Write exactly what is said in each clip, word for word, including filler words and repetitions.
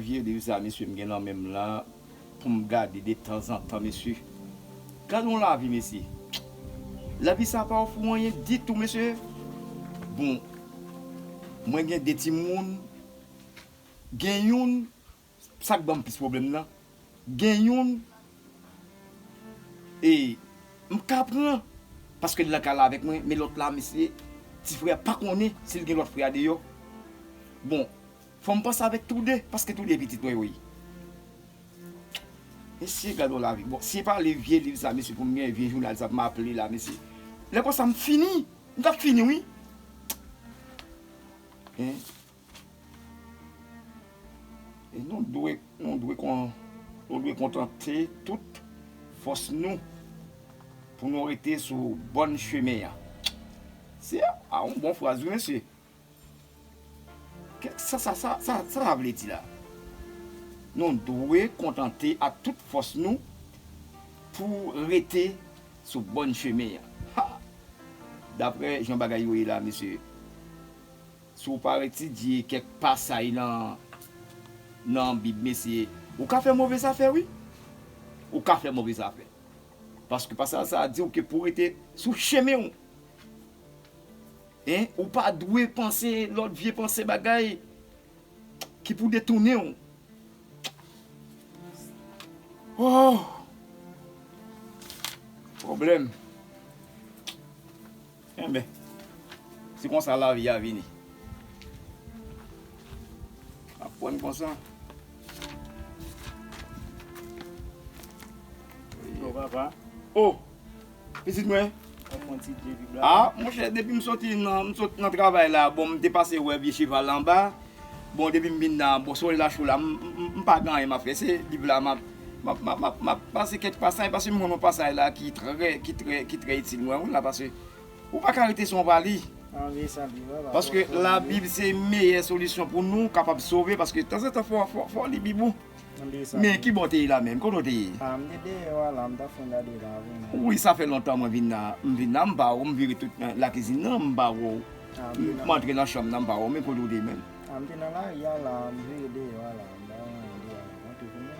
Vye liv sa, mesye, m gen nan men m la pou m gade de tanzantan, mesye. Gade yon lavi, mesye. Lavi sa pa ofri w anyen ditou, mesye. Bon, mwen gen de timoun, gen youn, sa k ban m plis pwoblèm nan, gen youn, e m ka pran, paske l nan kay la avèk mwen, men lòt la, mesye, ti frè a pa konnen si l gen lòt frè a deyò. Bon, fò m panse avèk toude, paske toude pitit mwen yo ye. Mesye, gade yon lavi. Bon, si e pa li vye liv sa, mesye, pou m gen vye jounal sa, pou m aple la, mesye. Lè konsa, m fini. M t ap fini, wi. Hein? E nou dwe, nou dwe kon, nou dwe kontante tout fòs nou pou nou rete sou bòn chemen an. Se a, a yon bon fraz, wi, mesye. Kè, sa, sa, sa, sa, sa, sa vle di la? Nou dwe kontante ak tout fòs nou pou rete sou bòn chemen an. Ha! Daprè jan bagay yo ye la, mesye, si w pa etidye kèk pasaj nan, nan Bib, mesye, ou ka fè move zafè, wi. Ou ka fè move zafè. Paske pasaj sa a di w ke pou w rete sou chemen w. Hein? Ou pa dwe panse lòt vye panse bagay ki pou detounen w. Oh! Pwoblèm. Enben, se konsa lavi a vini. Aprann konsa. Yo, papa. Oh! Pitit mwen. Ap pran ti dye Bib la. Ah, monchè, depi m soti nan, m sot nan travay la, bon, m te pase wè vye cheval anba. Bon, depi m vin la, bon, solèy la cho la, m, m, m, m pa gen anyen m ap fè. Se liv la, m ap, m ap, m ap, m ap, m ap pase kèk pasaj, paske m konn yon pasaj la ki trè, ki trè, ki trè itil mwen, wi, la, paske ou pa ka rete san w pa li. Anvi sa li, wè, la, paske wè, wè, Labib se meyè solisyon pou nou kapab sove, paske tanzantan fò, fò, fò li Bib ou. Anvi sa li. Men ki bò w te ye la menm? Kote w te ye? Ah, m te deyò a la, m t ap fè yon gade la, vini. Wi, sa fè lontan mwen vin la, m vin la, m pa wè w, m vire tout nan lakizin nan, m pa wè w. Ah, m te nan. M antre nan chanm nan, m pa wè w, men kote w te ye menm? Ah, m te nan lari a la, m vire deyò a la, m pa wè anyen deyò a la, m antre vini.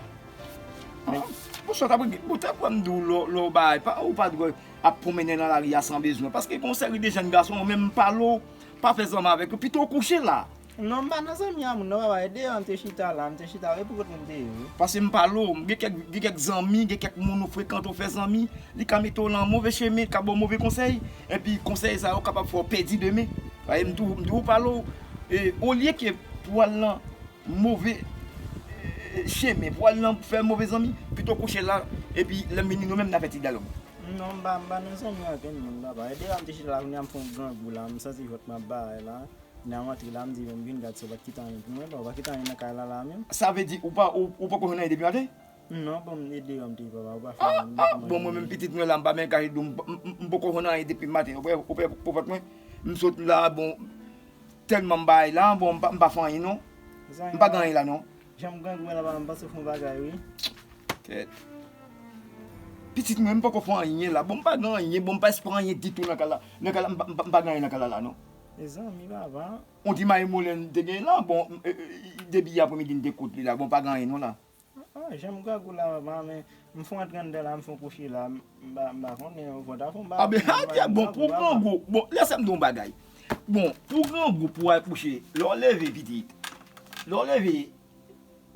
Ah, men pou sa w t ap, pou w t ap wè m di w lè, lè w bay, pa, ou pa dwe ap pwomennen nan lari a san bezwen. Paske gen yon seri de jèn gason, ou menm m pale w, pa fè zanmi avèk yo, pito w kouche la. Non, m pa nan zanmi a moun, non, papa, e deyò m te chita la, m te chita, e pou kote m te ye, wi. Paske m pale w, m gen kèk, gen kèk zanmi, gen kèk moun ou frekante, ou fè zanmi, li ka mete w nan move chemen, li ka ba w move konsèy, epi konsèy sa yo kapab fè w pèdi demen. Paske m tou, m tou pale w, e, olye ke pou w al nan move, e, chemen, pou w al nan fè move zanmi, pito kouche la, epi lè m vini nou menm n a fè ti dyalòg. Non, m pa, m pa nan zanmi ak anyen moun, papa. E deyò m te chita la, kounye a m fè yon grangou la, m santi vant m ap bay la. Kounye a m antre la, m di, bon, m vin gad si w pa t kite anyen pou mwen, bon, ou pa kite anyen nan kay la, la menm. Sa vle di, ou pa, ou, ou poko jwenn anyen depi maten? Non, bon, m, e deyò m te ye, papa, ou pa fè anyen. Ah, ah, bon, mwen menm pitit mwen la, m pa menm ka di w, m, m, m, m poko jwenn anyen depi maten. Ou wè, ou wè, ou wè, mwen, m sot la, bon, tèlman m bay la, bon, m pa, m pa fè anyen, non. M pa gen anyen la, non. Jan m grangou la, papa, m panse w fè yon bagay, wi. Kèt. Pitit mwen, m poko fè anyen la. Bon, m pa gen anyen, bon, m pa espere anyen ditou nan kay la. Nan kay la, m pa, m pa, m pa gen anyen nan kay la, la, non. Mezanmi, papa. On ti mayi moulen m te gen la, bon, e, e, depi aprèmidi m te kout li la, bon, pa gen anyen, non, la. Ah, jan m grangou la, papa, men m fè w antre anndan la, m fè w kouche la, m, m pa, m pa konnen, ou konn ta fè yon bagay. Ah, ben, ah, bon, pou grangou, bon, lèse m di w yon bagay. Bon, pou grangou, pou w al kouche, lè w leve, pitit, lè w leve,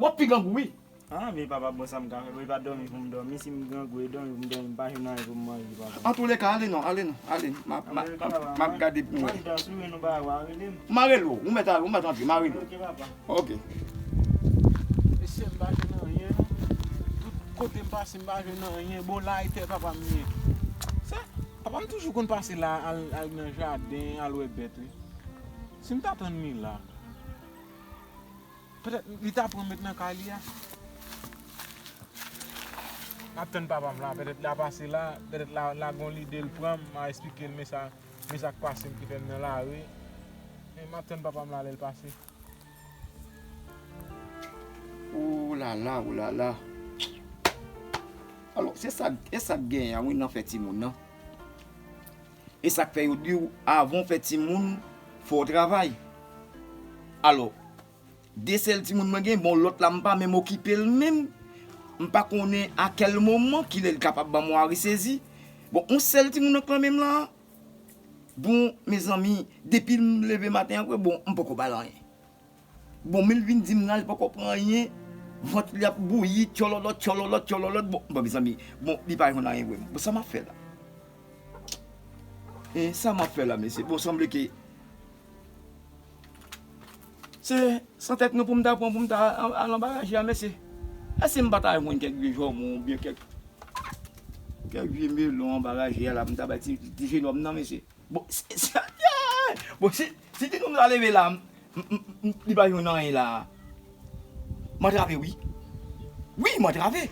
w ap pi grangou, wi. Ah, men papa, bon, sa m ka fè, e pa dòmi pou m dòmi, si m grangou, e dòmi pou m dòmi, m pa jwenn anyen pou m manje, papa. Antouleka, ale non, ale non, ale, m ap, m ap, m ap, m ap gade pou mwen. Antouleka, papa, m ap danse, wi, nou pa, pa rele m. M a rele w, ou mèt ale, ou mèt antre, m a rele w. Ok, papa. Ok. Mesye, m pa jwenn anyen, non. Tout kote m pase, m pa jwenn anyen. Bon, la, e tè papa m ye. Se, papa m toujou konn pase la, al, al nan jaden, al wè bèt, wi. Si m ta tann li la, petèt li ta pran m met nan kay li a. M ap tann papa m la, petèt l a pase la, petèt la, la gon lide l pran m, m a esplike l, men sa, men sa k pase m ki fè m nan lari. Men m ap tann papa m la lè l pase. Ou la la, ou la la. Alò, se sa, e sa k genyen an, wi, nan fè timoun nan. E sa k fè yo di w, avan w fè timoun, fò w travay. Alò, De sèl timoun mwen gen, bon, lòt la m pa menm okipe l menm. M pa konnen a kèl moman kilè l kapab ban m yon arè sezi. Bon, yon sèl timoun nan klanmen m la. Bon, mezanmi, depi m leve maten an vre, bon, m poko ba l anyen. Bon, men l vin di m la, li poko pran anyen. Vant li ap bouyi, tchololot, tchololot, tchololot. Bon, bon, mezanmi, bon, li pa jwenn anyen vre. Bon, sa m ap fè la? E sa m ap fè la, mesye? Bon, sanble ke se san tèt nou pou m ta pran, pou m ta al anba raje a, mesye. Èske m pa ta jwenn kèk vye jòmon oubyen kèk, kèk vye melon anba raje a la, pou m ta bay ti, ti jenòm nan, mesye? Bon, si, si, si ti nonm sa leve la, m, m, m, m, li pa jwenn anyen la. M antrave, wi. Wi, m antrave.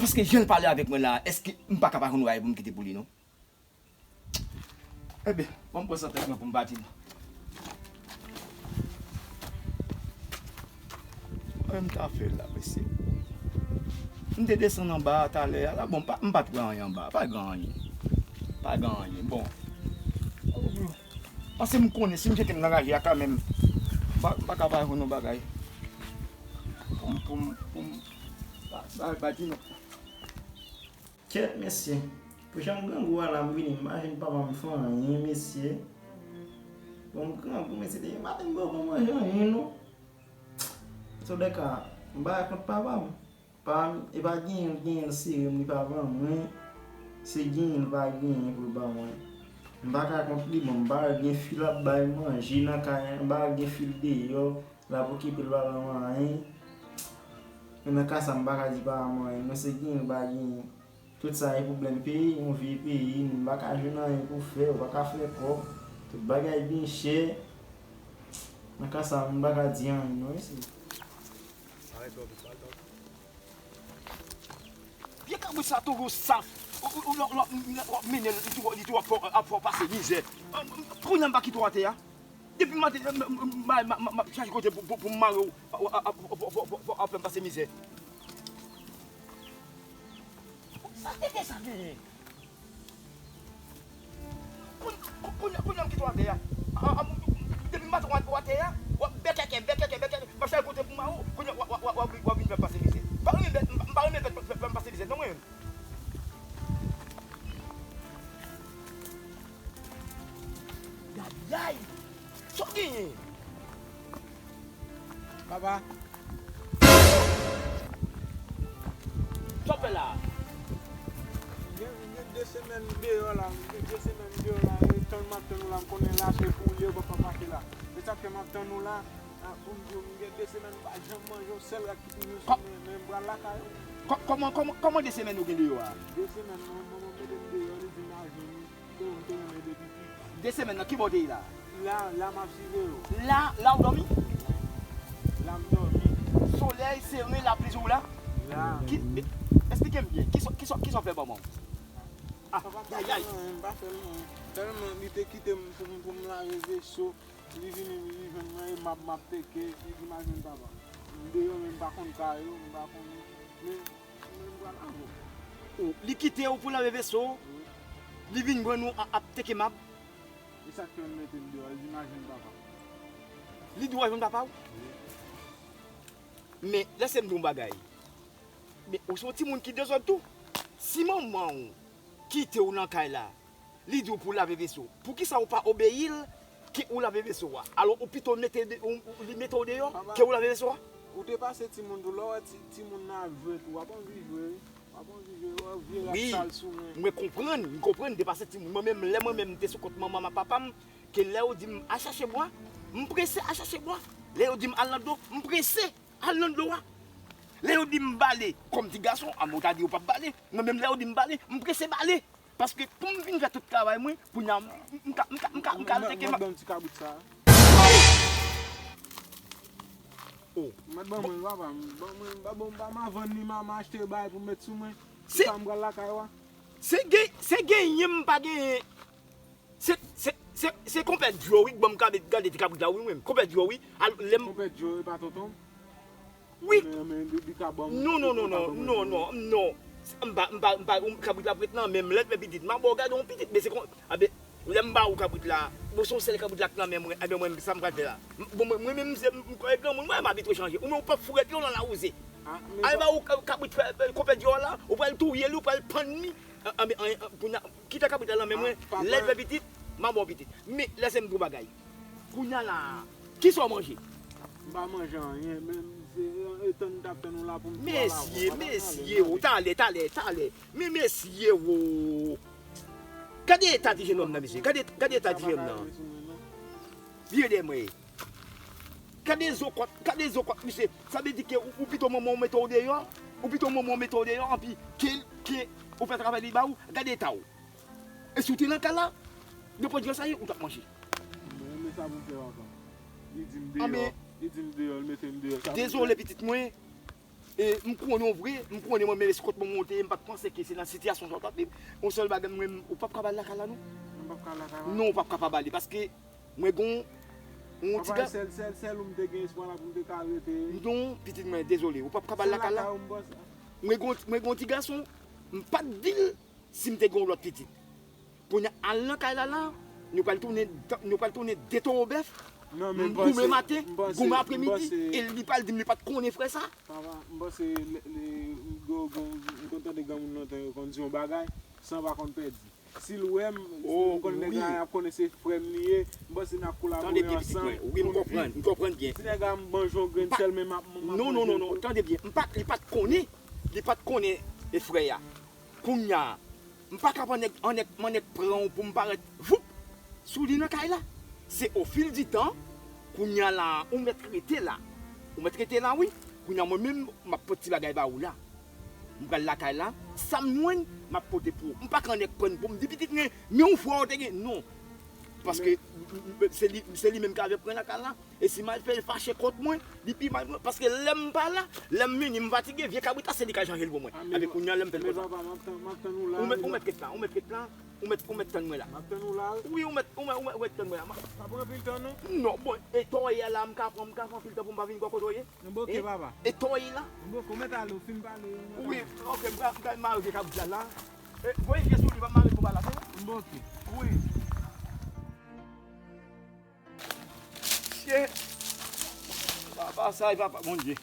Paske jan l pale avèk mwen la, èske m pa ka pa jwenn yon bagay pou m kite pou li, non? Ebyen, ban m pran san tèt mwen pou m pati, non. Mwen m ta fè la, mesye. M te desann anba a talè a la. Bon, pa, m pa t wè anyen anba a. Pa gen anyen. Pa gen anyen. Bon. Paske m konnen, si m jete m nan raje a kanmenm, m pa, m pa ka pa jwenn yon bagay. Pou m, pou m, pou m, pa, pa, pa di non. Kèt, mesye. Pou jan m grangou a la, m vini, m pa jwenn papa m fè anyen, mesye. Bon, m grangou, mesye, depi maten m poko manje anyen, non. Sodèka, m pa kont papa m. Pa, e pa genyen l genyen l sere m, li pa ban mwen. Se genyen l pa genyen pou l ban mwen. M pa ka kont li, bon, m pa wè gen fi l ap bay manje nan kay an, m pa wè gen fi l deyò, l ap okipe l pa ban mwen anyen. Men nan ka sa, m pa ka di pa ban mwen anyen, non, se genyen l pa genyen. Tout sa e pwoblèm peyi, yon vye peyi, moun pa ka jwenn anyen pou fè, ou pa ka fè kòb, tout bagay byen chè. Nan ka sa, moun pa ka di anyen, non, mesye. Vye kabrit sa toujou saf. Ou, ou, ou, w ap, w ap mennen l, li toujou, li toujou ap fè, ap fè w pase mizè. Kounye a m pa kite w atè a. Depi maten, m, m, m, m, m, m, m ap chache kote pou, pou, pou m mare w, w, w, w, w ap fè m pase mizè. Sa tete sa genyen? Kounye a, kounye a m kite w atè a. A, a, m, depi m pase w atè a, w ap bèkèkè, bèkèkè, bèkèkè. M ap chache kote pou m mare w. Kounye a, w, w, w, w, w ap vin fè m pase mizè. M pa renmen bèt, m pa, m pa renmen bèt fè, fè, fè m pase mizè, non, mwen menm. Gayay! Sa w genyen? Papa. Sa w fè la? Gen, gen de semèn m deyò la, gen de semèn m deyò la, e tann m ap tann ou la, m konnen la se pou ou li ye, ou pa pase la. Se sa k fè m ap tann ou la, a, pou m di w, m gen de semèn m pa janm manje yon sèl rat ki toujou sou mwen, men m pral lakay ou. Kò-, kòman, kòman, kòman de semèn ou gen deyò a? De semèn, non, manman m mete m deyò, li di m al jwenn ou. Bon, m te renmen depi piti. De semèn nan, ki bò w te ye la? La, la m ap siveye w. La, la w dòmi? La m dòmi. Solèy, seren, lapli sou w la? La. Ki, esplike m byen, kisa, kisa, kisa w fè manman w? Ah, papa m pa fè l anyen, m pa fè l anyen. Sèlman, li te kite m pou m, pou m lave veso. Li vini, li jwenn mwen, e m ap, m ap teke, li di m al jwenn papa. M deyò, men m pa konn kay yo, m pa konn, men, men m pral lave w. Oh, li kite w pou lave veso? Wi. Li vin jwenn ou a, ap teke mab? E sa k fè l mete m deyò, li di m al jwenn papa. Li di w al jwenn papa w? Wi. Men, lèse m di w yon bagay. Men, ou se yon timoun ki dezòd tou. Si manman w kite w nan kay la, li di w pou w lave veso, poukisa ou pa obeyi l, ke ou lave veso a? Alò, ou pito mete de, ou, ou, li mete w deyò, ke ou lave veso a? Ou te pase timoun tou, lè w wè ti, timoun nan ap jwe tou, w ap anvi jwe, wi. W ap anvi jwe, w ap vye rad sal sou mwen. Wi, mwen konprann, m konprann, m te pase timoun. Mwen menm, lè mwen menm m te sou kont manman m ak papa m, ke lè yo di m al chache bwa, m prese al chache bwa. Lè yo di m al nan dlo, m prese al nan dlo a. Lè yo di m bale, kòm ti gason, a, mwen ta di yo p ap bale. Mwen menm, lè yo di m bale, m prese bale. Paske pou m vin fè tout travay mwen, kounye a, m, m ka, m ka, m ka, m ka al teke ma. Mwen ban m ti kabrit sa. Oh. Mwen ban mwen, papa, m ban mwen, m pa bon, m pa m a vann li, m a, m a achte bagay pou m met sou mwen. Se, pou sa m pral lakay ou a. Se gen, se genyen m pa genyen. Se, se, se, se konpè Djo wi k ban m kabrit, gade ti kabrit la wi mwen. Konpè Djo wi. Al, lè m... Konpè Djo e pa tonton m? Wi. Men, men, li, li ka ban m... Non, non, non, non, non, non, non. M pa, m pa, m pa, kabrit la ap ret nan men m, lè m fè pitit, m a ba w gade yon pitit, men se kon, a ben, lè m ba ou kabrit la, Bon, se yon sèl kabrit la k nan men mwen, enben mwen, sa m pral fè la? M- Bon, mwen, mwen menm, se m- m- granmoun, mwen, m abitye chanje. Ou menm, ou p ap foure pye w nan lawouze. Al ba ou ka- kabrit fè, fè konpè dyòl la, ou pral touye li, ou pral pann li. An- an- an- an- kounye a, kite kabrit la nan men mwen, lè l fè pitit, m a ba w pitit. Men, lèse m di w bagay. Kounye a la, kisa w manje? M pa manje anyen, men se e tann m t ap tann ou la pou m di w ala. Mesye, mesye, o, talè, talè, talè. Men mesye, o. Gade eta ti jenòm nan, mesye. Gade, gade eta ti jenòm nan. Vire dèyè mwen. Gade zo kòt, gade zo kòt, misye. Sa vle di ke ou, ou pito manman w mete w deyò, ou pito manman w mete w deyò, anpi ke, ke ou fè travay li ba ou, gade eta w. E si w te nan kay la, nenpòt jan sa ye, ou t ap manje. Mwen, men sa pou m fè, papa. Li di m deyò, li di m deyò, li mete m deyò. Sa pou m fè? Dezole, pitit mwen. E, m konnen w vre, m konnen mwen, men se kot mwen monte, m pa t panse ke se nan sitiyasyon sa w t ap viv. Yon sèl bagay, mwen, ou p ap ka ba l lakay la, non. M p ap ka lakay la? Non, ou p ap ka pa ba li, paske mwen gon yon ti... Papa, ga- sèl, sèl, sèl ou m te gen espwa la pou m te ka rete. Non, pitit mwen, dezole, ou p ap ka ba l lakay la. Lakay ou m panse. Mwen gon, mwen gon ti gason, m pa t di l si m te gen yon lòt pitit. Kounye a, al nan kay la la, nou pral tounen, nou pral tounen de towo bèf. Non, men m goumen maten, m goumen apremidi, e li pral di m li pa t konnen frè sa. Papa, m panse lè, lè, m go- go- m konn tande granmoun lontan yo konn di yon bagay, san pa konn pèdi. Si l wè m, m konn nèg la, y ap konnen se frè m li ye, m panse n ap kolabore ansanm. Tande byen, pitit mwen. Wi, m konprann, m konprann byen. Si nèg la manje yon grenn sèl, men m ap, m ap manje l tou. Non, non, non, non, tande byen. M pa, li pa t konnen, li pa t konnen e frè a. Kounye a, m pa ka pran nèg, an nèg, m an nèg pran w pou m parèt, voup, sou li nan kay la. Se ofilditan, kounye a la, ou mèt rete la. Ou mèt rete la, wi. Kounye a, mwen menm, m ap pot ti bagay ba ou la. M pral lakay la, sa m jwenn, m ap pote pou ou. M pa ka an nèg pran pou m di pitit mwen, men yon frè w te gen. Non. Paske m- m- m- se li, se li menm ki avè pran lakay la. E si m al fè l fache kont mwen, li pi mal pou mwen. Paske lè m pa la, lè m vini, m fatige, vye kabrit la, se li k al chanje l pou mwen. Epi kounye a, lè m fè l konsa. Papa, m ap tann, m ap tann ou la. Ou mèt, ou mèt ret la, ou mèt ret la, ou mèt, ou mèt tann mwen la. M ap tann ou la. Wi, ou mèt, ou mèt, ou mèt, ou mèt tann mwen la. M ap... Pa pran anpil tan, non. Non, bon, e tan w ye a la, m ka pran, m ka pran anpil tan pou m pa vin bò kote w ye. M bòke, papa. E tan w ye la. M bòke, ou mèt ale, ou fin pale. Wi, oke, m pral, m pral mare vye kabrit la la. E, voye je sou li, pa mare pou pa la, se bon? M bòke. Wi. Mesye, papa sa e papa Bondye.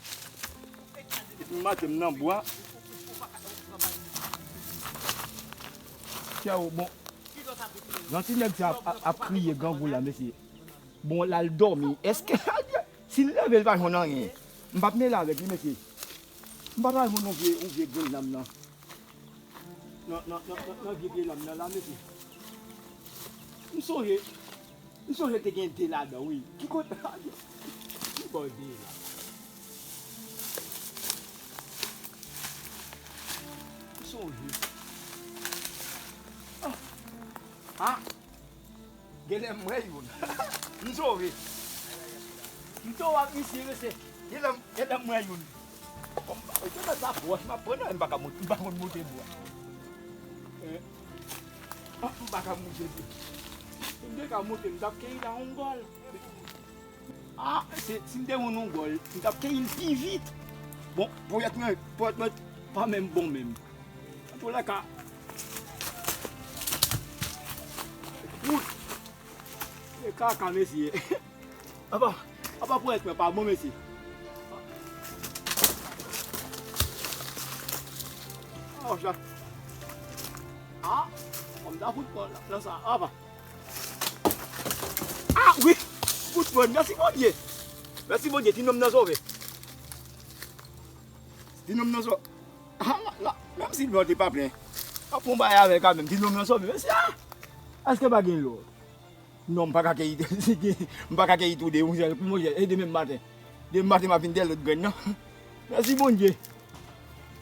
Depi maten m nan bwa. Kè w bon. Jan ti nèg sa ap, ap, ap kriye grangou la, mesye. Bon, l al dòmi. Èske, si l leve, l pa jwenn anyen. M p ap mele avèk li, mesye. M pa pral jwenn yon vye, yon vye grenn lam nan. Nan, nan, nan, nan, nan vye pye lam nan la, mesye. M sonje, m sonje te gen de ladan, wi. Ki kote? Ki bò de la? M sonje. Ah! Ah! Genlè m wè youn. M sove. M te wè misye, mesye. Genlè m, genlè m wè youn. Bon, m pa, se nan sa pwòch, m ap pran nan, m pa ka monte, m pa konn monte bwa. Eh, ah, m pa ka monte bwa. Si m te ka monte, m t ap keyi la yon gòl. Ah, se, si m te jwenn yon gòl, m t ap keyi l pi vit. Bon, ponyèt mwen, ponyèt mwen pa menm bon menm. Antoulèka, wout. Se kaka, mesye. Apa, apa ponyèt mwen pa bon, mesye. Ah, wòch la. Ah, kòm ta fout pran nan sa, apa. Ah, wi! Fout pran, mèsi Bondye. Mèsi Bondye, ti nonm nan sove. Ti nonm nan sove. Ah, la, la, menm si bò te pa plen. Ap fè yon bagay avè l kanmenm, ti nonm nan sove. Mèsi, ah! Èske pa gen lò? Non, m pa ka keyi, m pa ka keyi tou de yon sèl kou, monchè, e demen maten. Demen maten, m ap vin dèyè lòt grenn nan. Mèsi Bondye.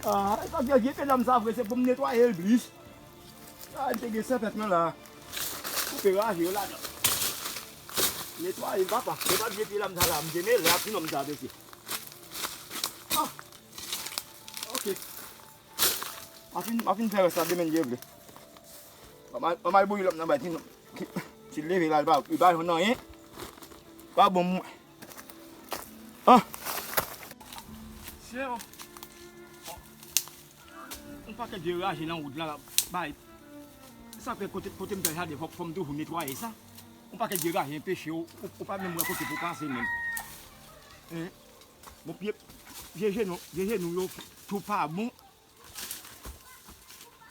Ah, e pa vye, vye pye lam sa vre, se pou m netwaye l plis. Ah, m te gen sèpèt nan la. Koupe raje yo ladan. Netwaye l, papa. Se pa vye pye lam sa la, m te mele ak ti nonm sa, mesye. Ah. Ok. M ap fin, m ap fin fè rès la demen, Dye vle. Manman, manman bouyi lòm nan bay ti nonm. Ki, ti leve la, li pa, li pa jwenn anyen. Pa bon mwen. Ah. Se yon, yon pakèt vye raje nan wout la, la, bay. Sa fè kote, kote m fè jaden, fò, fò m toujou netwaye sa. Yon pakèt vye raje, enpeche w, ou, ou pa menm wè kote pou pase menm. Hein? Bon, vye, vye jenou, vye jenou yo tou pa bon.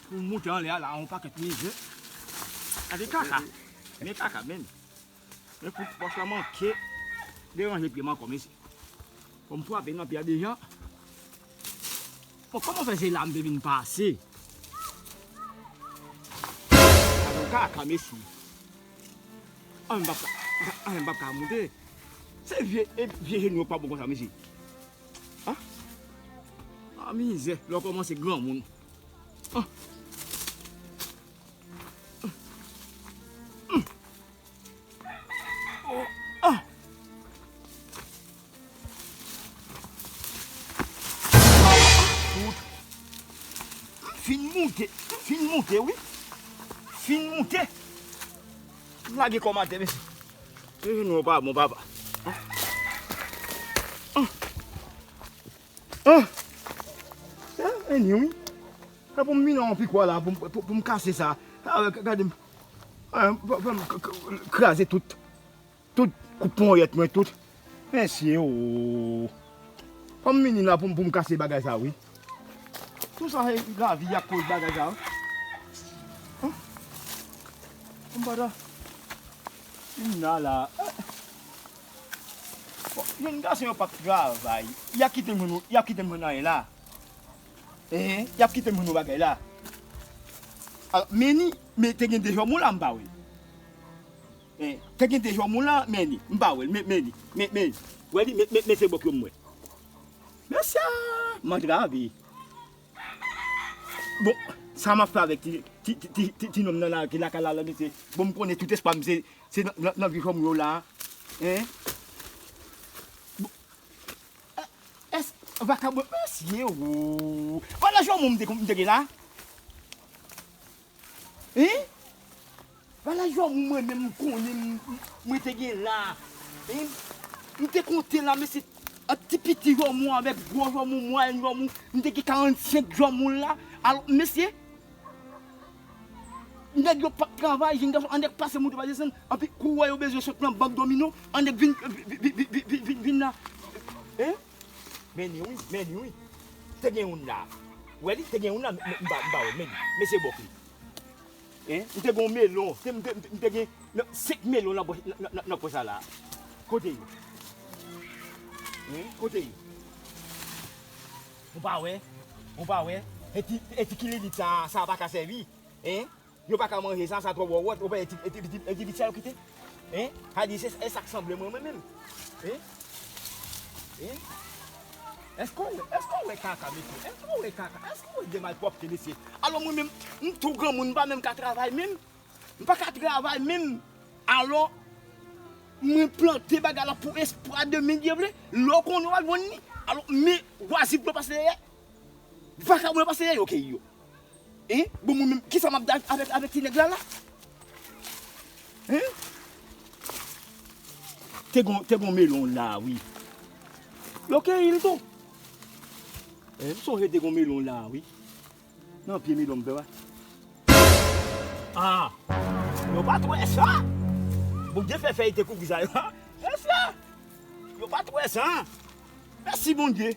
Pou moute anlè a la, yon pakèt mizè. Gade kaka. Men kaka, men. Men kout wòch la manke deranje pye m ankò, mesye. Fò m frape nan pye a deja. Bon, kòman fè se la m te vin pase? Gade kaka, mesye. An, m p ap ka, an, m p ap ka moute. Se vye, e vye jenou yo pa bon konsa, mesye. Ah, ah, mizè, lè w kòmanse granmoun. Ah. Oh, ah. Fout. M fin moute, m fin moute, wi. M fin moute. M lage kò m atè, mesye. Se jenou yo pa bon, papa. Ah. Ah. Ah, anyway. Sa pou m vin an pikwa la, pou m, pou, pou m kase sa. Ah, gade m. Ah, pou, pou m k-, k-, kraze tout. Tout kout ponyèt mwen, tout. Mesye, oh. Fò m vini la pou m, pou m kase bagay sa, wi. Tout sa se lavi y ap koz bagay sa, wi. Hein? Konpata. Vin la, la. Bon, jèn gason yo p ap travay. Y ap kite m jwenn, y ap kite m jwenn anyen la. Hein? Y ap kite m jwenn yon bagay la. Alò, men ni, men te gen de jòmou la, m pa wè l. Hein? Te gen de jòmou la, men ni, m pa wè l, men, men ni, men, men, wè li, men, men, men se bòk yo m wè. Mesye, m antrave. Bon, sa m ap fè avèk ti, ti, ti, ti, ti, ti nonm nan la, ki lakay la, la, mesye? Bon, m konnen tout espwa m se, se nan, nan, nan vye jòmou yo la. Hein? Bon, è-, èske vakabon, mesye, oh. Vale jòmou m te, m te gen la? Hein? Vale jòmou mwen menm m konnen m, m, mwen te gen la. Hein? M te konte la, mesye, ant ti piti jòmou avèk gwo jòmou, mwayèn jòmou, m te gen karannsenk jòmou la. Alò, mesye, nèg yo p ap travay, jèn gason, an nèg pase moute pa desann, anpi kou wè yo bezwen sot nan bank domino, an nèg vin, vin, vin, vin, vin, vin, vin la. Hein? Men ni wi, men ni wi. Te gen youn la. Ou wè li? Te gen youn la, men, men, m pa, m pa wè l, men ni. Men se bòk li. Hein? M te gen yon melon. Te, m te, m te gen, non, senk melon nan pòch, nan, nan, nan, nan pòch la la. Kote yo? Hein? Kote yo? Ou pa wè? Ou pa wè? E ti, e ti kililit sa, sa pa ka sèvi. Hein? Yo pa ka manje sa, sa twò wòwòt. Ou pa wè e ti, e ti, e ti, e ti bit sa yo kite? Hein? Sa di se, e sa k sanble mwen, mwen menm. Hein? Hein? Èske w wè, èske w wè kaka, mesye? Èske w wè kaka? Èske w wè de malpwòpte, mesye? Alò mwen menm, m tou granmoun, m pa menm ka travay menm. M pa ka travay menm. Alò, mwen plante bagay la pou espwa demen, Dye vle. Lè w konnen w a jwenn li. Alò, men wazip yo pase dèyè. Vakabon yo pase dèyè yo keyi yo. Hein? Bon, mwen menm, kisa m ap di avèk, avèk ti nèg la la? Hein? Te gon, te gon melon la, wi. Yo keyi l tou. Hein? M sonje te gon melon la, wi. Nan pye melon m fè, wa. Ah! Yo pa t wè sa! Bondye fè fèy te kouvri sa yo. Mesye! Yo pa t wè sa! Mèsi, Bondye!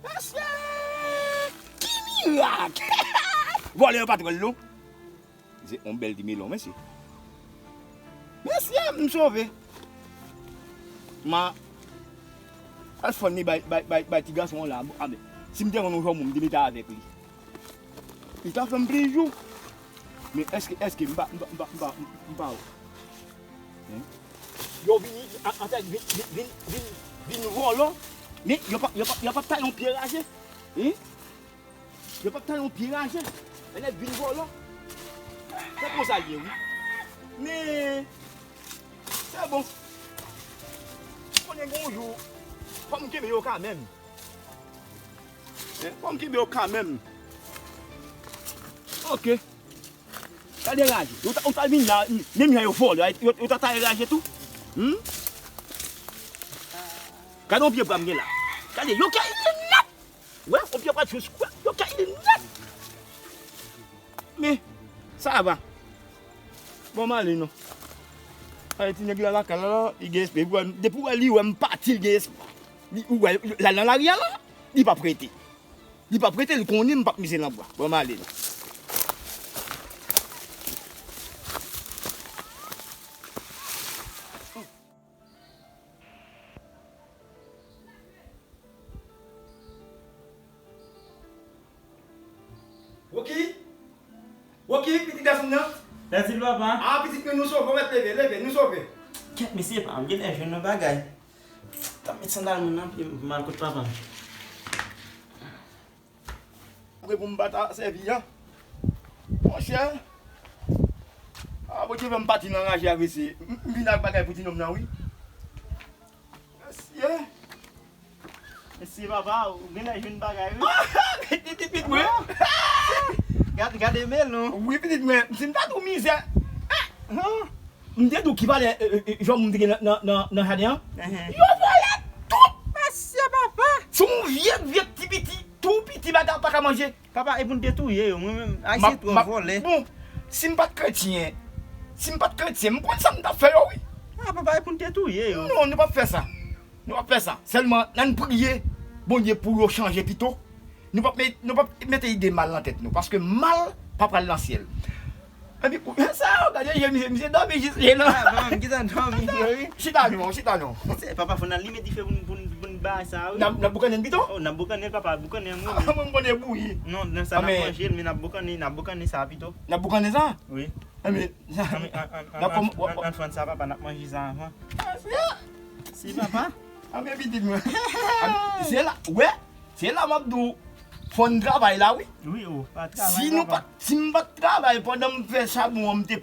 Mesye! Ki mirak! Vòlè yo pa t wè l, non. Se yon bèl ti melon, mesye. Mesye, m sove. Ma al fann li bay, bay, bay, bay ti gason an la. A, men, si m te konn yon jòmou, m te mete avèk li. Li ta fè m plis jou. Men èske, èske m pa, m pa, m pa, m pa, m pa wè. Hein? Yo vini, an, an fèt, vin, vin, vin, vin, vin vòlò. Men yo pa, yo pa, yo pa ta yon pye raje. Hein? Yo p ap tande yon pye raje. Lè nèg vin vòlò. Se konsa l ye, wi. Men, se bon. Konnen gen yon jou, fò m kenbe yo kanmenm. Hein? Fò m kenbe yo kanmenm. Ok. Gade raje. Yo ta, yo ta vin la, menm jan yo vòlò, yo, yo ta taye raje tou. Hmm? Gade yon pye bwa m gen la. Gade, yo keyi li nèt. Wè, yon pye bwa jis kwè, yo keyi li nèt. Men, sa va. Bon, m ale non. Ay, ti nèg la lakay la, li gen espri. Depi w wè li wè m pati, li gen espri. Li, ou wè, l al nan lari a la, li p ap rete. Li p ap rete, li konnen m p ap mize nan bwa. Bon, m ale. Woki! Woki, pitit gason m nan! Mèsi, papa. Ah, pitit mwen, nou sove, w mèt leve, leve, nou sove. Kèt, mesye, pa, m genlè jwenn yon bagay. Tann, met sandal mwen nan pye m, m al kot papa m. Apre pou m pa ta sèvi a. Monchè. Ah, Bondye fè m pati nan raje a, mesye. M, m vin ak bagay pou ti nonm nan, wi. Mesye. Mesye, papa, ou genlè jwenn bagay, wi. Pitit, pitit mwen. Gad, gade melon. Wi, pitit mwen. Si m ta di w mizè. Ah! M te di w ki valè, e, e, e, jan moun te gen nan, nan, nan, nan jaden an. Enhen. Yo vòlè tout! Mesye, papa! Se yon vye, vye ti piti, tou piti bagay pa ka manje. Papa, e pou n te touye yo, mwen menm, Ayisyen twò vòlè. Bon, si m pa t kretyen, si m pa t kretyen, m konn sa m t ap fè yo, wi. Ah, papa, e pou n te touye yo. Non, nou p ap fè sa. Nou p ap fè sa. Sèlman, ann priye Bondye pou yo chanje pito. Nou p ap met, nou p ap mete ide mal nan tèt nou, paske mal pa pral nan syèl. Epi, sa yo, gade je misye, misye dòmi jis je nan. Ah, bon, ki sa dòmi, wi. Chita non, chita non. Se papa, fò n al limen dife pou n, pou n, pou n bay sa, wi. N ap, n ap boukannen l pito? Oh, n ap boukannen l, papa, boukannen l, wi. Ah, mwen, m konnen bouyi. Non, nan sa n ap manje l, men n ap boukannen, n ap boukannen sa pito. N ap boukannen sa? Wi. Ann, ann, ann, ann, ann, ann, ann, sa, papa, n ap manje sa anvan. Si, papa. Ann, men pitit mwen. Ann, se la, wè, se la m ap di w, fò n travay la, wi. Wi, o, pa travay, papa. Si nou pa, si m pa t travay pandan m fè chabon an, m te,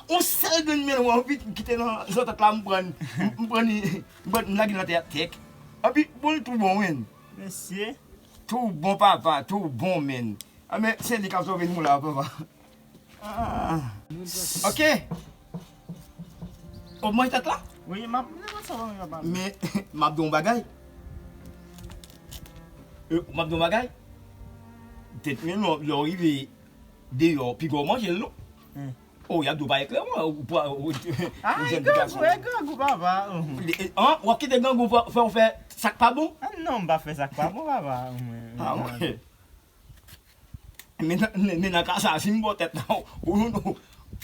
yon sèl grenn melon an, wi, ki te nan zantant la, m pran, m, m pran li, m pran, m lage l nan tè a, tèk. Epi, bon, l tou bon, wi. Mesye. Tou bon, papa, tou bon, menn. Ah, men se li k ap sove nou la, papa. Ah. Ok. Ou manje tèt la? Wi, m ap, m ap sa, papa. Men, m ap di w yon bagay. Euh, m ap di w yon bagay. Tèt men, lè, lè w rive deyò, piga w manje l, non? Hmm. Oh, y ap di w pa eklè, mwen. Ou pa, ou, ah, ou jèn gason. E grangou, e grangou, papa. Li, e, an, w ap kite grangou fè, fè w fè sa k pa bon? Ah, non, m pa fè sa k pa bon, papa. Ah, wi. Men, men, men nan ka sa, si m ba w tèt la, ou, ou, ou,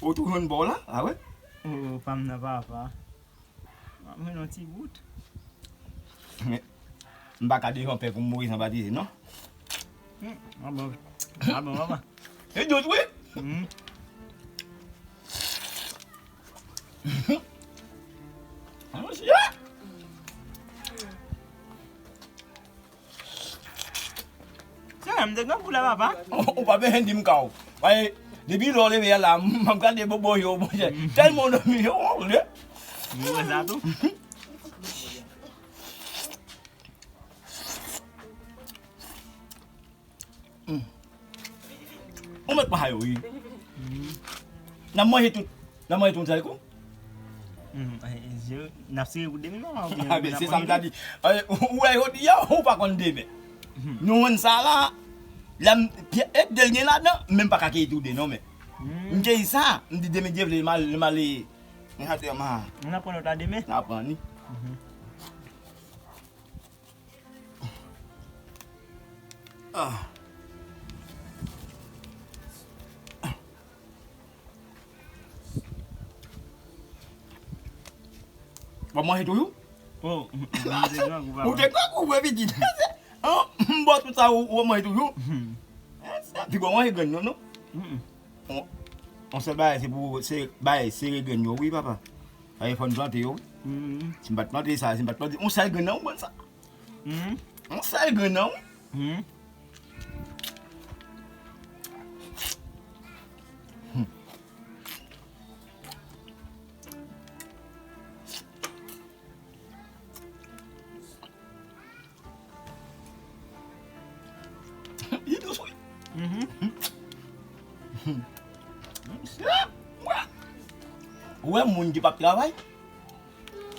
ou tou jwenn ba w la, a wè? O, pa m nan, papa. M ap jwenn yon ti bout. Men, m pa ka devan pè pou m mouri san batize, non. Hmm, a bon. A bon, papa. E dout, wi. Hmm. Ah, monchè. Se vre, m te grangou la, papa. Ou pa bezwen di m ka w. Paske depi lè w leve a la, m ap gade bobo yo, monchè. Tèlman w dòmi, yo, w wè. M wè sa tou. Hmm. Ou mèt pran sa yo, wi. Hmm. N ap manje tout. N ap manje tout sa yo kou. Hmm, eh, eh, je, n ap sere pou demen, non, oubyen... Ah, ben, se sa m ta di. Eh, ou wè jodi a, ou pa konn demen. Hmm. Nou jwenn sa la, la m, e de l gen ladan, men m pa ka keyi tou de, non, men. Hmm. M keyi sa, m di demen Dye vle, m al, m ale, m al anterman. N ap pran lòt la demen? N ap pran li. Mhm. Ah. W ap manje toujou? Oh, m te grangou, papa. Ou te grangou, wi, pitit. An, m ba w tout sa, ou, ou ap manje toujou? Hmm. Pi bon, manje grenn non, non? Mm-mm. On, on sèl bagay, se pou, se bagay, sere grenn yo, wi, papa. Fò n plante yo, wi. Mm-hmm. Si m pa t plante sa, si m pa t plante, on sèl grenn nan, ou konn sa. Mhm. On sèl grenn nan, wi. Mhm. Hmm. Li dous, wi. Mhm. Ou wè moun ki p ap travay?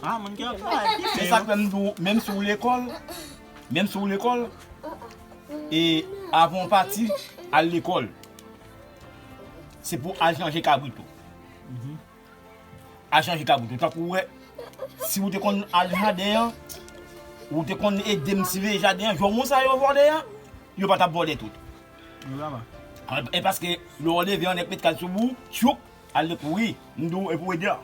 Ah, moun ki ap travay, pi fè. Se sa k fè m di w, menm si w lekòl, menm si w lekòl, e avan w pati, al lekòl. Se pou al chanje kabrit ou. Mhm. A chanje kabrit ou. Tankou ou wè, si ou te konn al jaden an, ou te konn ede m siveye jaden an, jan moun sa yo vòlè a, yo pa t ap vòlè tout. Wi, papa. E paske lè w leve, yon nèg met kal sou ou, tchouk, al kouri, m di w, e pou ede a.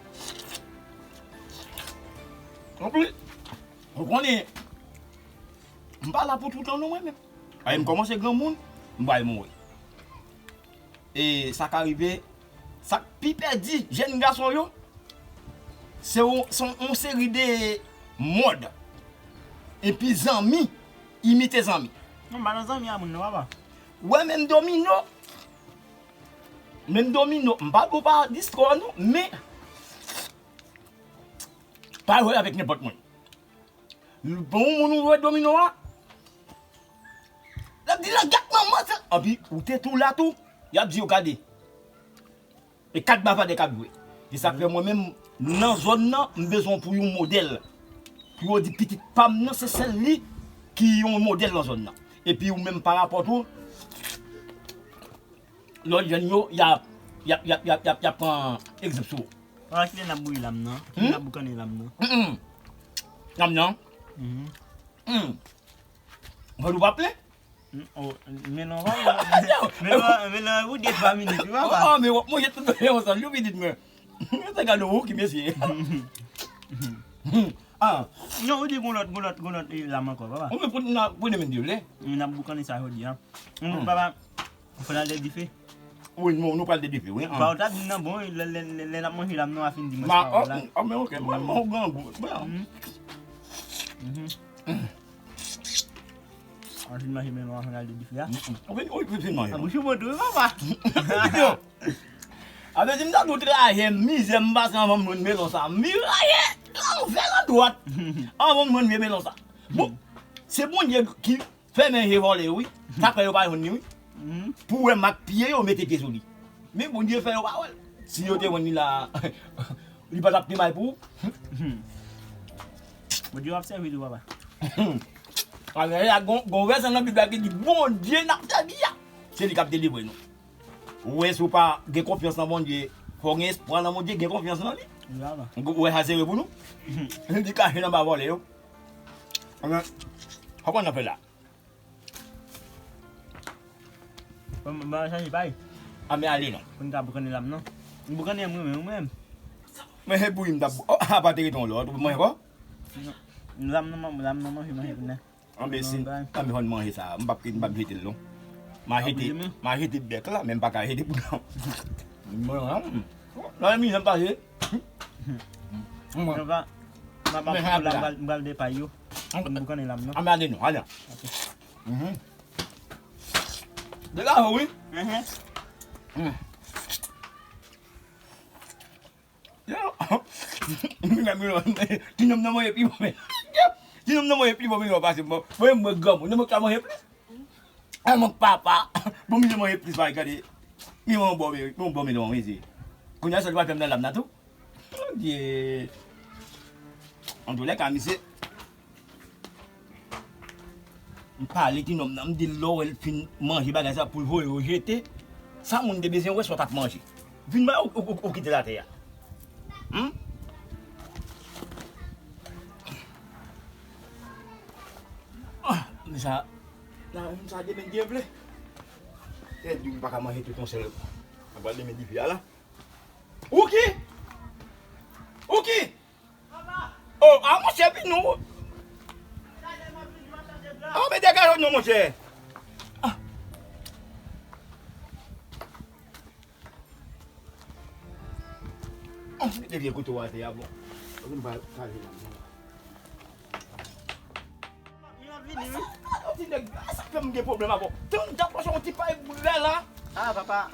Anpil, ou konnen, m pa la pou toutan non mwen menm. Ay, m kòmanse granmoun, m pral mouri. E sa ka rive, sa k pi pèdi jèn gason yo, se yon, se yon, yon seri de mòd. Epi zanmi, imite zanmi. Non, m pa nan zanmi a moun non, papa. Wè, menm domino, menm domino, m pa di w pa distrè w non, men pa jwe avèk nenpòt moun. Bon, moun ou jwe domino a, l ap di, "Nan gad manman sa." Anpi, ou te tou la tou, y ap di yo gade. E kat bavadè k ap jwe. Se sa k fè mwen menm, nan zòn nan, m bezwen pou yon modèl. Pou yo di pitit pa m nan, se sèl li ki yon modèl nan zòn nan. Epi ou menm pa rapò tou, lòt jèn yo, y ap, y ap, y ap, y ap, y ap, y ap pran egzanp sou ou. Papa, kilè n ap bouyi lam nan? Kilè n ap boukannen lam nan? Lam nan? Mhm. Hmm. Mwen ou pa plen? Hmm, oh, men non, papa. Men non, men non, pou de twa minit, wi, papa. Oh, men w ap manje tout bagay ansanm, yon minit, mwen. Mwen te gade ou ki mesye. Ah. Non, ou di gon lòt, gon lòt, gon lòt, eh, lam ankò, papa. Ou men pou, pou de minit, vle? N ap boukannen sa jodi a. Hmm, papa, fò n al dèyè dife. Wi, nou, nou pral dèyè dife, wi. Pawòl ta di m nan bon, lè, lè, lè, lè n ap manje lam nan, w a fin di mwen se pawòl la. Ah, men ok, mwen, mwen grangou. Bon. An fin manje men nou, an fin al dèyè dife a. Wi, wi, fin manje. An bouch ou mwen tou, papa. Yo. Apre di m ta tou trajè, mizè m pase anvan m jwenn melon sa. M vire anlè, anvè, andwat. Anvan m jwenn vye melon sa. Bon, se Bondye ki fèmen je vòlè yo, wi. Sa fè yo pa jwenn li, wi. Pou wè mak pye yo mete pye sou li. Men Bondye fè yo pa wè l. Si yo te jwenn li la, li pa t ap pi mal pou ou. Bondye w ap sèvi tou, papa. Alò, la, gon, gon vèsè nan Bib la ki di, Bondye n ap sèvi a, se li k ap delivre nou. Ou wè, si w pa gen konfyans nan Bondye, fò w gen espwa nan Bondye, gen konfyans nan li. Ou wè sa sere pou nou? Li kache nan ba vòlè yo. Anben, fò konn nan fè la. Bon, m pa chanje pay. A, men ale non. Pou n ka boukannen lam nan. M boukannen mwen menm, mwen menm. Men se bouyi m t ap bou-, oh, apa te rete yon lòt, ou manje ankò? Non. Lam nan, lam nan manje, manje pou n. Anben si, anben fò n manje sa, m p ap, m p ap jete l non. M a jete, m a jete bèk la, men m pa ka jete pou nan. Mwen, hmm. Nan mizè m pase. Mwen. M pral, m pral de pay yo. Pou n boukannen lam nan. Anben ale non, ale. Ok. Mhm. Degaje w, wi. Mhm. Hmm. Yo. Ti nonm nan manje pi bon. Ti nonm nan manje pi bon melon pase m. Mwen, mwen granmoun, mwen ka manje plis. Ay, mwen papa. Bon, mwen manje plis, pa gade. Men yon bon, men yon bon melon, wi, se. Kounye a, sa li pral fè m nan lam nan tou. Bondye. Antoulèka, misye. M pale ti nonm nan, m di l lè w wè l fin manje bagay sa pou l voye yo jete. Sa moun te bezwen wè sa w t ap manje. Vin bay ou, ou, ou, ou kite l atè a. Hmm? Ah, men sa, nan, men sa demen Dye vle. Tèt di m pa ka manje tout yon sèl. Mwen pral demen dife a la. Ouki! Ouki! Oh, ah, monchè, vin non. Ah, men degaje w non, monchè. Ah. Ah, mete vye kouto w atè a, bon. Mwen pa kaze la. Li ap vini, wi. Sa, sa, ti nèg, sa fè m gen pwoblèm avè w. Tann, tann, yon ti pay bwè la. Ah, papa.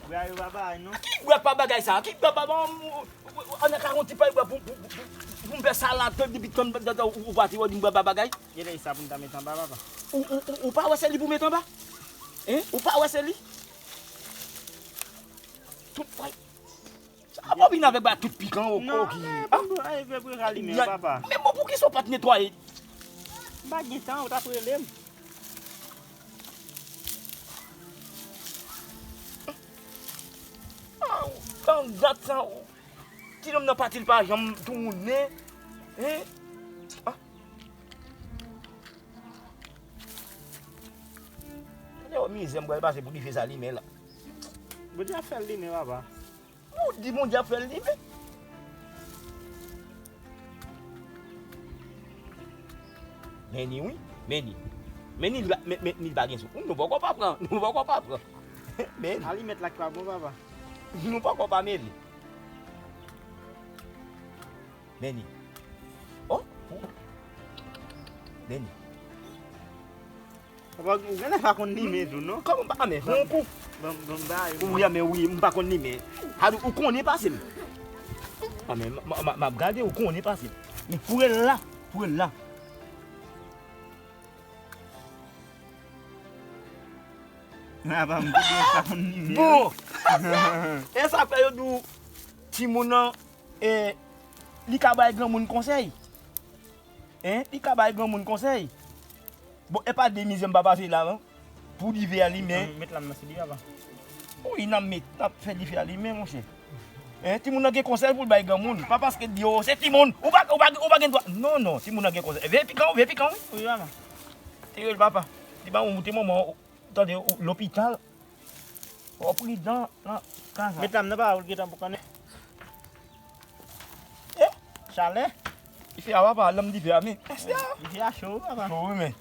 Bwè yo pa bagay, non. Ki bwè pa bagay sa? Ki bwè pa bagay? An nan ka yon ti pay bwè pou, pou, pou, pou, pou m fè salad, depi tann, tann, tann, ou, ou pati, ou di m bwè pa bagay. Genlè sa pou n ta met anba, papa. Ou, ou, ou, ou pa wè se li pou met anba? Hein? Ou pa wè se li? Tout fay. Sa pa vin avèk ba tout pikan o koki. Non, men pou, eh, pou, pou ralimen, papa. Men bon, poukisa w pa t netwaye? M pa gen tan, ou t ap rele m. Ah, ou grangat sa, ou. Ti nonm nan pati, l pa janm tounen. Hein? Ah. Gade yon mizè m pral pase pou dife sa limen la. Bondye ap fè l limen, papa. Ou di Bondye ap fè l limen? Men ni wi, men ni. Men ni, men, men ni pa gen sou. Nou poko pa pran, nou poko pa pran. Men ni. Alimèt la ki pa bon, papa. Nou poko pa mele. Men ni. Oh, oh. Men ni. Papa, ou genlè pa konn limen tou, non? Kòman pa, men, fè yon kou. Bon, bon, bay. Wi, men wi, m pa konn limen. A, ou konnen pase m. A, men, m, m, m ap gade, ou konnen pase m. Men pou rèl la, pou rèl la. A, pa m di ou pa konn limen. Bon, e sa fè yo di w, timoun nan, e, li ka bay granmoun konsèy. Hein? Li ka bay granmoun konsèy. Bon, e pa de mizè m pa pase la, non. Pou dife a limen. Met lam nan sou li, papa. Wi, n ap met, n ap fè dife a limen, monchè. Hein, timoun nan gen konsèy pou l bay granmoun. Pa paske l di, "Oh, se timoun, ou pa, ou pa, ou pa gen dwa." Non, non, timoun nan gen konsèy. Veye pikan, veye pikan, wi. Wi, papa. Tire l, papa. Li pa ou, te manman, tande, ou, lopital. Ou pridan nan kaz la. Met lam nan, papa, ou gentan boukannen. Eh, chalè. Dife a, papa, lanm dife a, men. Dife a cho, papa. Cho, wi, men.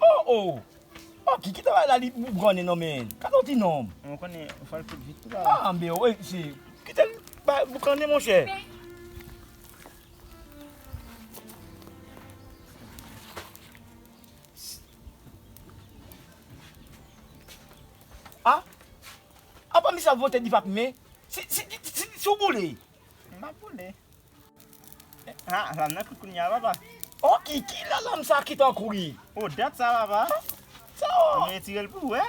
Oh, oh. Oh, ki, kite bagay la, li boukannen non, men. Gade yon ti nonm. Ou konnen, fò l fout vit tou, papa. Ah, men, wi, se, kite l boukannen, monchè. Ah? Apa misye ap vote dife a men? Si, si, si, si, si w boule. M pa boule. Ah, lam nan kout kounye a, papa. Oh, ki, ki la lam sa ki tan kouri? Oh, dat sa, papa. Sa. Ann retire l pou w wè.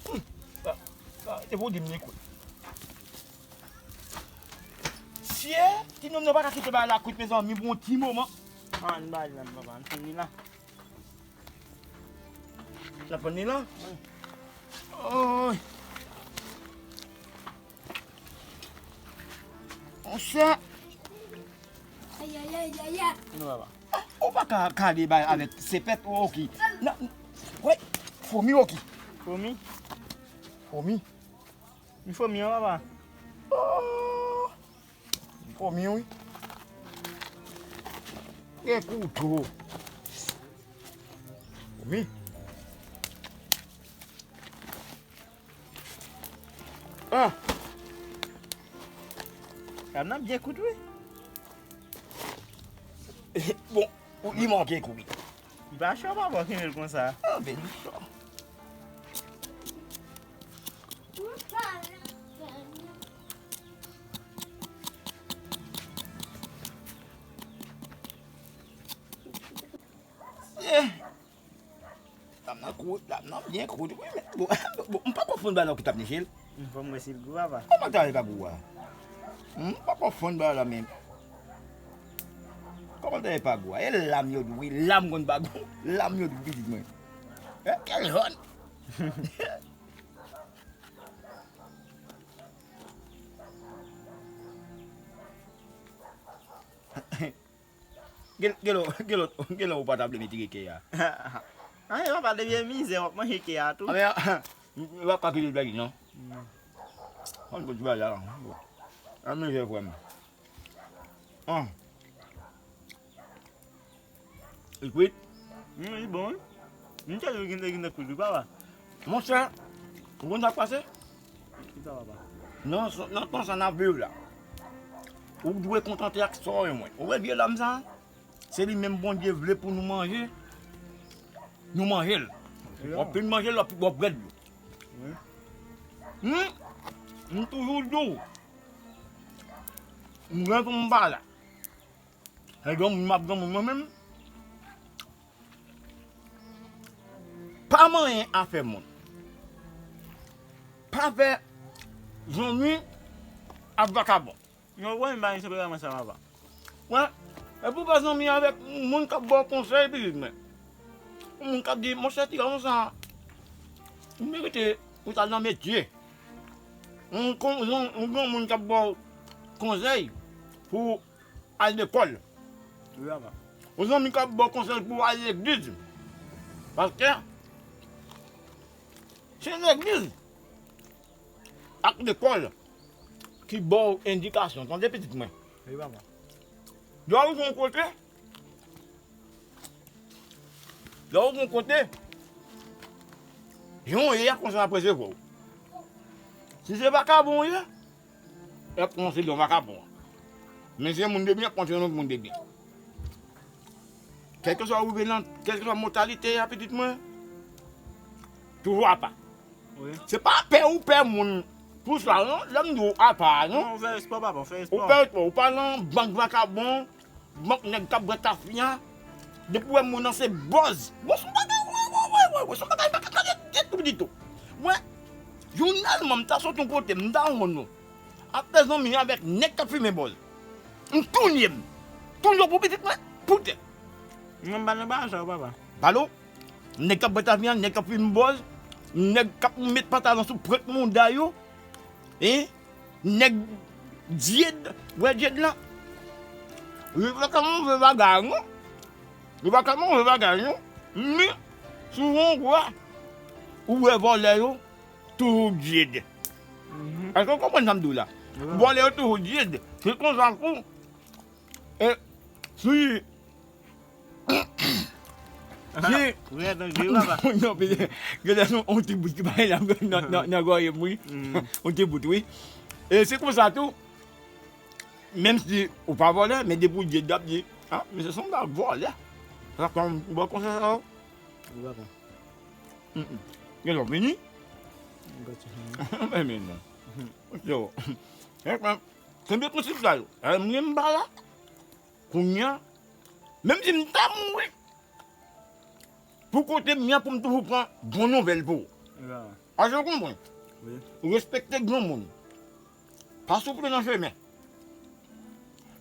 Hmm. Sa, sa, se pou di m li kout. Sye, ti nonm nan pa ka kite bagay la kwit, mezanmi, pou yon ti moman. Ann ba l la, papa, ann fini la. L ap fann li la? Wi. Oy. Monchè. Ay, ay, ay, ay, ay. Non, papa. Ou pa ka kale bay avèk sepèt, ou oke. Nan, wè, fomi, oke. Fomi? Fomi. Li fomi an, papa. Oh! Li fomi, wi. Gen kouto. Fomi. Ah! Lam nan byen kout, wi. Bon, li manke kouri. Li pa cho, papa, kenbe l konsa. Ah, ben, li cho. Eh, lam nan kout, lam nan byen kout, wi, men, bon, bon, m pa konprann bagay la ki t ap niche l. Fò m wè si l gou, papa. Kòman ta ye pa gou a? Hmm, m pa konprann bagay la menm. Kòman ta ye pa gou a? E lam yo di wi, lam konn pa gou. Lam yo di pitit mwen. Eh, kèl jòn. Gen, gen lè, gen lè, gen lè ou pa ta vle met reke a. Anyen, papa, depi e mizè, w ap manje ke a tou. A, men, w ap ka kite l blag non. Hmm. Ann bon ti bagay la. Ann manje, frè m. An. Li kwit? Hmm, li bon, wi. M tande li gentan, gentan kwit, wi, papa. Monchè, ou konn sa k pase? Ki sa, papa? Nan, nan tan sa n ap viv la, ou dwe kontante ak sa w gen. Ou wè vye lam sa? Se li menm Bondye vle pou nou manje, nou manje l. W ap fin manje l, w ap, w ap rèd. Wi. Hmm? M toujou di w, m gen pou m pa la. E granmoun m ap granmoun mwen menm. Pa manyen afè moun. Pa fè zanmi ak vakabon. Yon bon, m pa gen tanperaman sa, papa. Wè, epi w pa zanmi avèk moun k ap ba w konsèy, pitit mwen. Moun k ap di, monchè, ti gason sa, ou merite pou w t al nan metye. yon kon-, yon, yon granmoun k ap ba w konsèy pou w al lekòl. Wi, papa. Yon zanmi k ap ba w konsèy pou w al legliz. Paske se legliz ak lekòl ki ba w endikasyon. Tande pitit mwen. Wi, papa. Lè w rive yon kote, lè w rive yon kote, jan w ye a konsa y ap resevwa w. Si se vakabon w ye, y ap konsidere w vakabon. Men si se moun de byen, y ap konsidere w moun de byen. Kèlkeswa ou rive nan, kèlkeswa mòtalite a, pitit mwen, toujou apa. Wi. Se pa pè ou pè moun pou sa, non. Lè m di w apa, non. Non, ou fè espò, papa, ou fè espò. Ou fè espò. Ou pa nan bank vakabon, bank nèg k ap bwè tafya. Depi w wè moun nan se bòz. Bon, se yon bagay, wè, wè, wè, wè, wè, se yon bagay m pa ka tande ditou, ditou. Mwen, jounèlman, m ta soti yon kote, m ta wonn nou. Ap fè zanmi avèk nèg k ap fimen bòz. M touye m. Touye w pou pitit mwen, poutèt. Mwen m pa nan bagay sa yo, papa. Balo, nèg k ap bwè tafya, nèg k ap fimen bòz, nèg k ap met pantalon sou pwent mouda yo, en, nèg dyed, wè dyed lan. Li pa ka move bagay, non. Li pa ka move bagay, non. Men, souvan, ou wè, ou wè vòlè yo, toujou dyed. Mhm. Èske w konprann sa m di w la? Wi. Vòlè yo toujou dyed. Se konsa tou, e, si, si, wi, atann, wi, papa. Non, pete, genlè se yon ti bout ki bay la nan, nan, nan gòye m, wi. Mhm. Yon ti bout, wi. E se konsa tou, menm si ou pa vòlè, men depi w dyed, y ap di, a, mesye se yon vòlè. Sa kòm, bon, konsa sa, wi, papa. Mm, mm. Gen lè w fini? M gate fini. Men, men non. Yo. Kenbe prensip sa yo. E, mwen m pa la. Kounye a, menm si m ta mouri, pou kote m ye a, pou m toujou pran bon nouvèl pou ou. Èske w konprann? Wi. Respekte granmoun. Pa soufle nan chemen.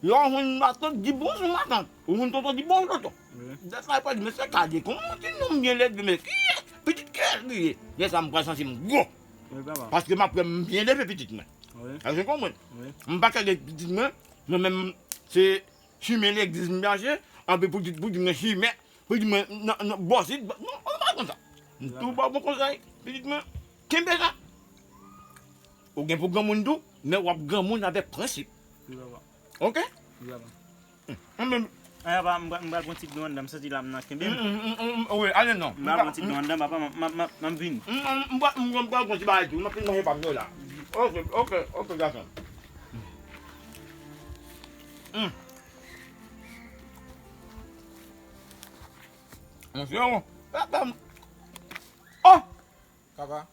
Lè w jwenn matant, di bonjou matant. Ou jwenn tonton, di bonjou tonton. Wi. Dèfwa, yo pral di, "Mesye Kade, kòman ti nonm byen leve, men kiyès? Pitit kiyès li ye?" Lè sa a, m pral santi m gwo. Wi, papa. Paske m ap wè m byen leve pitit mwen. Wi. Èske w konprann? Wi. M pa ka leve pitit mwen, mwen menm, se chimen legliz m chache, anpi pou di, pou di mwen chimen, pou di mwen, nan, nan, bòsit, non, ou pa konn sa. M tou ba w bon konsèy, pitit mwen, kenbe sa. Ou gen pou granmoun tou, men w ap granmoun avèk prensip. Wi, papa. Oke? Wi, papa. Mwen menm. Ay, papa, m pral, m pral pran ti dlo anndan, m santi la m nan kenbe m. Mm, mm, mm, mm, wi, ale non. M pral pran ti dlo anndan, papa, m, m, m, m ap vini. Mm, mm, m pral, m pral pran ti bagay tou, m ap fin manje pa m yo la. Oke, oke, oke, gason. Mm. Monchè, papa m. Oh! Papa.